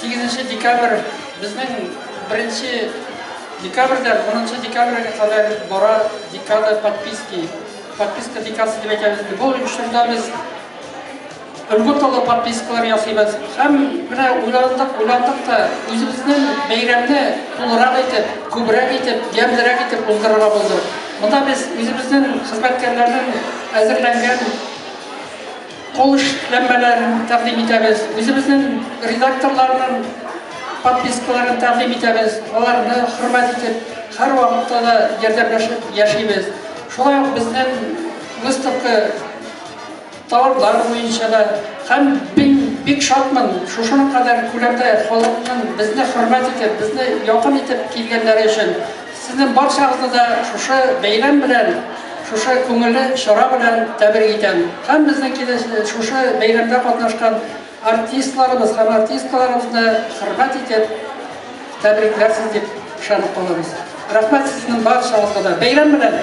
8 декабрь безнең беренче декабрьдән 10 декабрьгә кадәр бара декада подписки. Подписка декадасы дип әйтәбез. Бу чорда без льготалы подпискалар ясыйбыз. Һәм менә уйландык, уйландык та үзебезнең бәйрәмне тулырак итеп, күбрәк итеп, ямьлерәк итеп уздырырга булдык. Монда без үзебезнең хезмәткәрләрнең әзерләнгән кул эшләнмәләрен тәкъдим итәбез, үзебезнең редакторларның подпискаларын тәкъдим итәбез, аларны хөрмәт итеп, һәрвакытта да ярдәмләшеп яшибез. Шулай ук безнең выставка товарлар буенча да һәм мин бик шатмын, шушының кадәр күләмдә халыкның безне хөрмәт итеп, безне якын итеп килгәннәре өчен. Сезнең барчагызны да шушы бәйрәм белән, шушы күңелле чара белән тәбрик итәм. Һәм безнең киләчәк шушы бәйрәмдә катнашкан артистларыбыз һәм артисткаларыбызны хөрмәт итеп тәбрикләрсез дип ышанып калабыз. Рәхмәт сезнең барчагызга да. Бәйрәм белән!